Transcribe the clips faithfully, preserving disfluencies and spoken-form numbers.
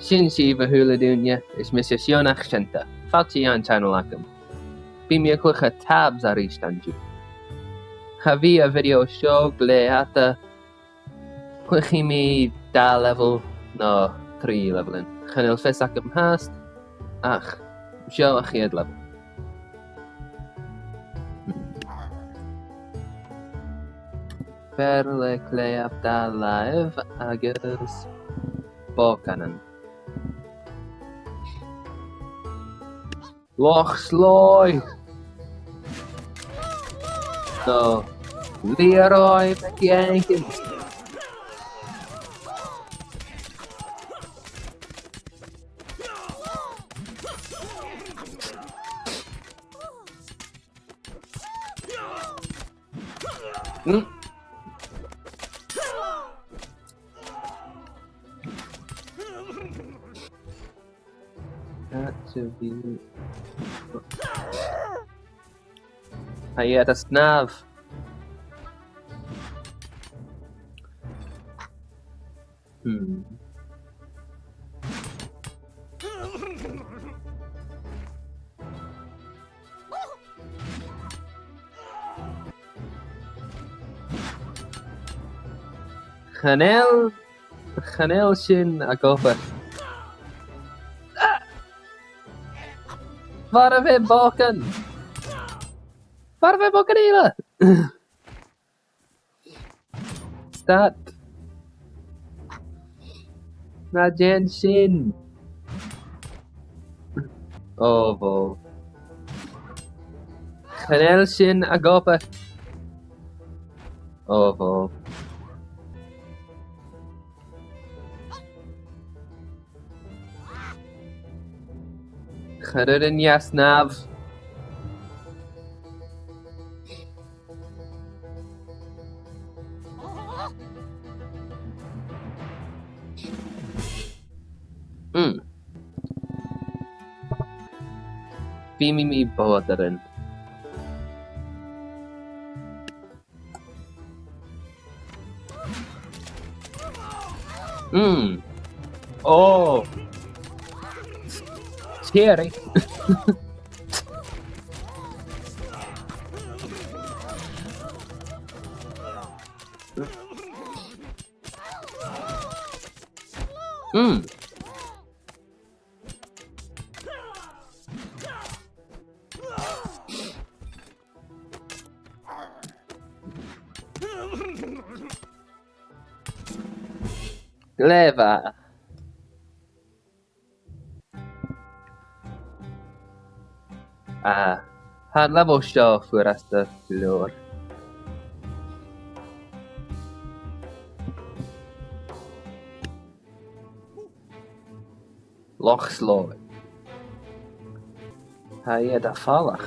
Sin sibh, a h-uile duine, is mise Sionnach Seunta. Fàilte dhan channel agam. Bidh mi a' cluiche TABS a-rithist an-diugh. Cha bhi a' video seo glè fhada, cluichidh mi dà level no trì levelan. Chan eil fhios agam fhathast, ach seo a' chiad level. Fear le claidheamh dà làimh agus bòcanan. Loch Sloy! No, Leroy McJenkins! Hmm. Got to be. Tha iad a' snàmh. Hmm. Chan eil, chan eil sin ag obair. Ah! Mharbh e bòcan! Mharbh e bòcan eile! Stad. Na dèan sin. O, bhò. Chan eil sin ag obair. O, bhò. Cha robh an-dràsta. Mm. Bidh mi, mi bòdairean. Mm. Oh. Scary. Mm. Glè mhath. Ah, tha an level seo furasta gu leòr. Loch Sloy. Tha iad a' falach.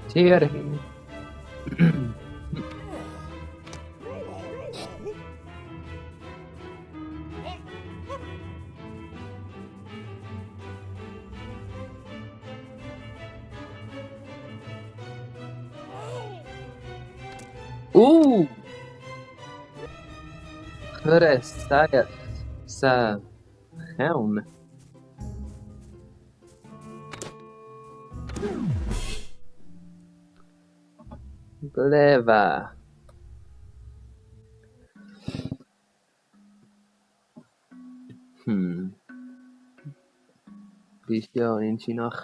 Tìoraidh. Ooh! Chuir e saighead sa cheann. Glè mhath. Hmm. Bidh seo inntinneach.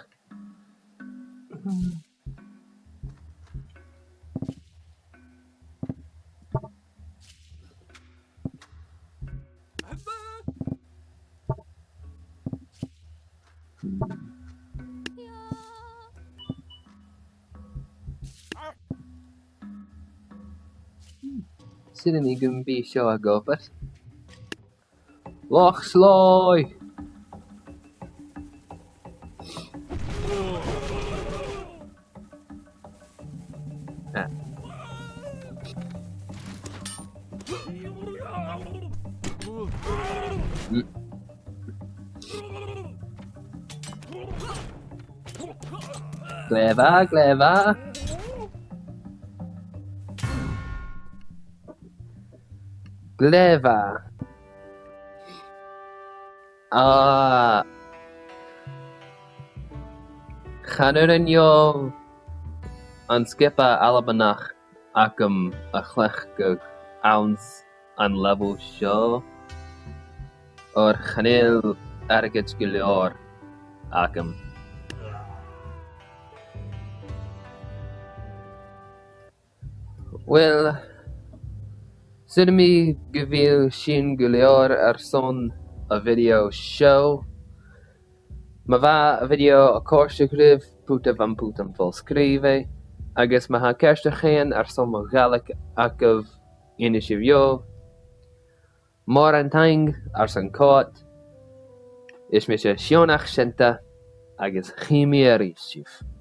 Saoilidh mi gum bi seo ag obair. Loch Sloy! Ah. Mm. Glè mhath, glè mhath. Glè mhath. Ah, chan urrainn dhomh an sgioba Albannach agam a chleachdadh anns an leibheil seo, oir chan eil airgead gu leòr agam. Uill, saoilidh mi gu bheil sin gu leòr airson a' video seo. Ma bha a' video a' còrdadh ribh, putaibh am putan fo-sgrìobhaidh, agus ma tha ceartuair airson mo Ghàidhlig agaibh, innsibh dhomh. Mòran taing airson coimhead. Is mise Sionnach Seunta agus chì mi a-rithist sibh.